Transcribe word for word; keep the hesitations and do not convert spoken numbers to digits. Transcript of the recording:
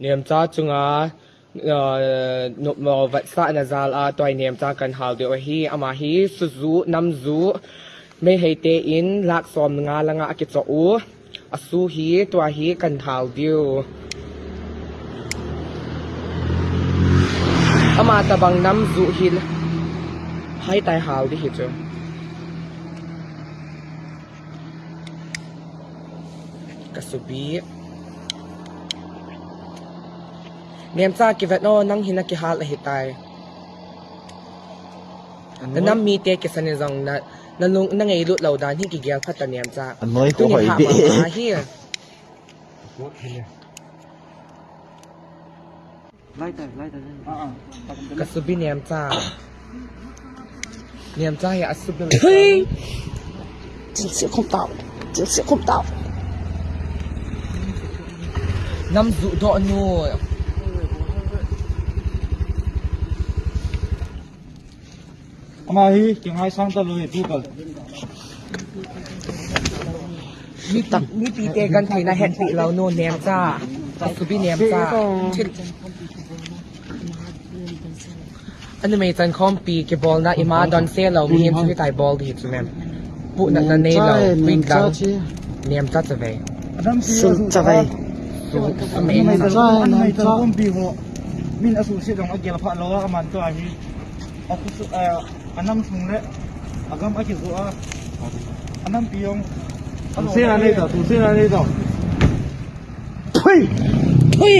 Nemcha chunga, uh, no, mo, vatsahna jal a tua hi Nemcha kan hal diu ahi, ama hi suju, namju, Meitei te in lakh som nga langa akichoh u. Asu hi, tua hi kan hal diu. Ama tabang namju hi, hai tai hal di hi chu. Ka subi. Nemcha kivet o, nang hi na kihal ahi tai. Na nam mite kisan in jong na, na lung, na ngailut lou dan hi kigel phat ta Nemcha. Anoi ko. Tuni hoi ha di. Mama hi. Ka subi Nemcha. Nemcha hi asubi. Hey! Thilse khum tao. Thilse khum tao. Namju doh nu. Ama hi, kingaisang talou hi, tu kal. Mipi, mipite genthei na hetpi lou nu Nemcha. Asubi Nemcha. Thil. Anumei chan khompi kibolna ima donse lou, mihem chu hitai bol di chu mem. Pu na na nei lou, Nemcha, pui Nemcha dang. Chi. Nemcha chavei. Su chavei. Su, amei. Anumei chan, anumei chan khompi ho. Min asuhset jong agel pha lou a, aman tua hi. Akhusu, eh, anam sung le agam akijo a. Anampi jong. Tusia nei ta, tusia nei ta. Phui! Phui!